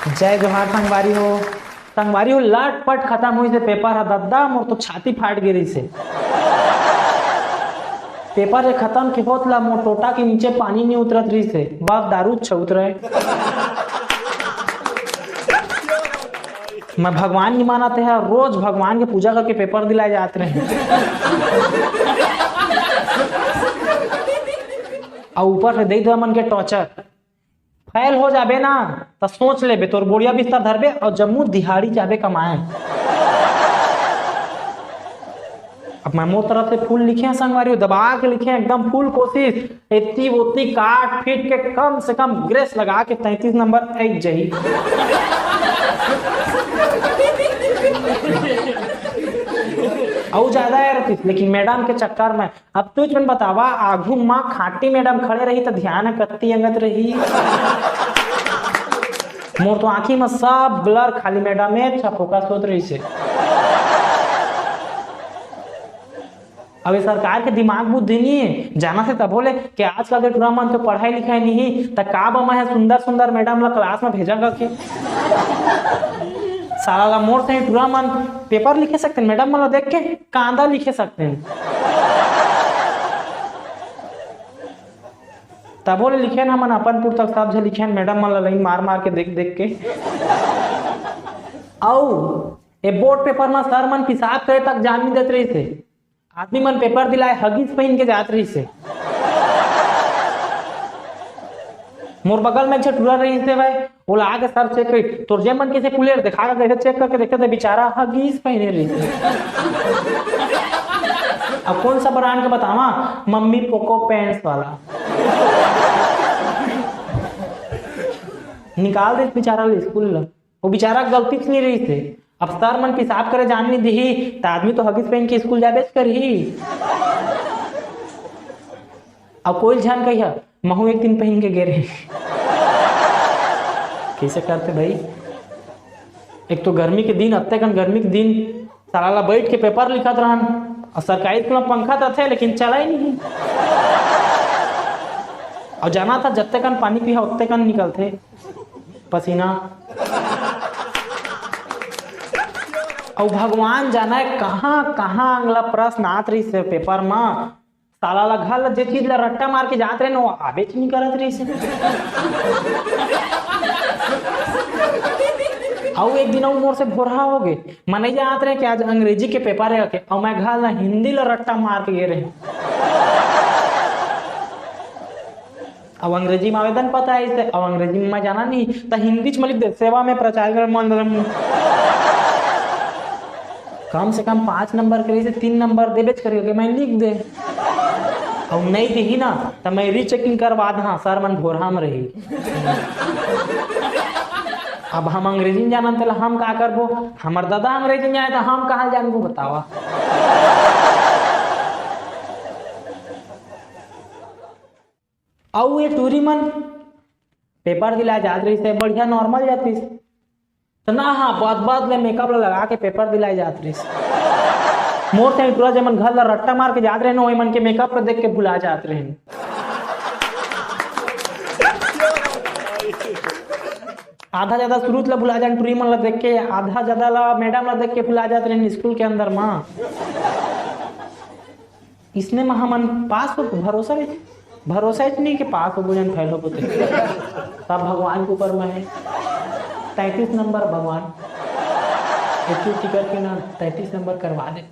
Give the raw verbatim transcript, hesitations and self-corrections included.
जय जोहार संगवारी हो। संगवारी हो, लटपट खतम होइस हे पेपर ह। दद्दा, मोर तो छाती फाट गे रहिस हे। पेपर ह खतम के होत ला मोर टोटा के नीचे पानी नइ उतरत रहिस हे, बस दारू छउत रहे। मैं भगवान नइ मानत हे, रोज भगवान के पूजा करके पेपर दिलाए जात रहे। अउ ऊपर से दे दे मन के टॉर्चर। फेल हो जाबे ना, त सोच लेबे, तोर बोरिया बिस्तर धरबे अउ जम्मू दिहाड़ी जाबे कमाए। अब मैं मोर तरफ से फुल लिखे हंव संगवारी हो, दबा के लिखे हंव, एकदम फुल कोशिश, एती ओती काट पीट के कम से कम ग्रेस लगा के तैंतीस नंबर आइ जाही। अउ ज्यादा आए रहितिस, लेकिन मैडम के चक्कर में अब तुझ मन बतावा, आघू म खाटी मैडम खड़े रही त ध्यान ह कत्ती अंगत रही। मोर तो आँखी म सब blur, खाली मैडम में अच्छा फोकस होत रहिस हे। अब ये सरकार के दिमाग बुद्धि नइ हे, जानत हे तभो ले कि आजकल के टुरा मन तो पढ़ाई लिखाई नइ हे, त का बा मैं ह सुंदर सुंदर मैडम ला क्लास म भेजंव के? साला ला मोर सही टुरा मन पेपर लिखे सकथे मैडम मन ला देख के, कांदा लिखे सकथे। तभो ले लिखेन हमन अपन पुस्तक, सब झन लिखेन, मैडम मन ला लाइन मार मार के, देख देख के। अउ ए बोर्ड पेपर म सर मन पेशाब करे तक जान नइ देत रहिस हे। आदमी मन पेपर दिलाए हगीज पहिन के जात रहिस हे। मोर बगल में एक झन टुरा रहिस हे भाई, ओला आके सर चेक करी, तोर जेब मन कइसे खुले हे, देखा के कइसे चेक करके देखथे, बेचारा हगीज पहिने रहिस हे। अब कौन सा ब्रांड के बतावा, मम्मी पोको पैंट्स वाला। निकाल दे बेचारा ला स्कूल ला। वो बेचारा गलती से नइ रहिस हे। अब सर मन पेशाब करे जान नइ दिही, त आदमी तो हगीज पहिन के स्कूल जाबेच करही। अब कोई झन कहिया, महू एक दिन पहिन के गे रहे। कइसे करथे भाई? एक तो गर्मी के दिन, अत्ते कन गर्मी के दिन, साला ला बैठ के पेपर लिखत रहन। अउ सरकारी स्कूल में पंखा तो थे, लेकिन चला ही नहीं। अउ जाना था, जत्ते कन पानी पीहा, उत्ते कन निकलथे पसीना। अउ भगवान जाने कहाँ कहाँ अगला प्रश्न आत रहिस हे पेपर म। साला ला घर ला जे चीज ला रट्टा मार के जात रहे ना, वो आबेच नइ करत रहिस हे। अउ एक दिन अउ मोर से भोरहा हो गे, मैं नइ जानत रहे कि आज अंग्रेजी के पेपर हे के, अउ मैं घर ला हिंदी ला रट्टा मार के गे रहे। अब अंग्रेजी में आवेदन पत्र आइस हे, अब अंग्रेजी में मैं जाना नहीं, त हिंदी में लिख दे, सेवा में प्रचार कर मन। कम से कम पाँच नंबर के रहिस हे, तीन नंबर देबेच करी, मैं लिख दे। अउ नइ दिही ना, त मैं रीचेकिंग करवा दहा, सर मन भोरहा में रही। अब हम अंग्रेजी में जानन, तेला हम का करबो? हमर दादा अंग्रेजी में आए, त हम कहाँ जानबो, बतावा। अउ ये टूरी मन पेपर दिला जात रहिस हे, बढ़िया नॉर्मल जातिस। त ना, हाँ, बाद बाद ले मेकअप ला लगा के पेपर दिलाए जात रहिस। मोर सही टूरा जेमन घर ला रट्टा मार के जात रहे ना, ओमन के मेकअप ला देख के भुला जात रहे। आधा ज्यादा सुरुत ला भुला जान टूरी मन ला देख के, आधा ज्यादा ला मैडम ला देख के भुला जात रहे स्कूल के अंदर माँ। इसने में हमन पास हो, भरोसा रहे, भरोसा इतनी कि पास हो, बुझन फेल हो, बोलते। सब भगवान के ऊपर में है। तैंतीस नंबर भगवान, एक टिकट के ना तैंतीस नंबर करवा दे।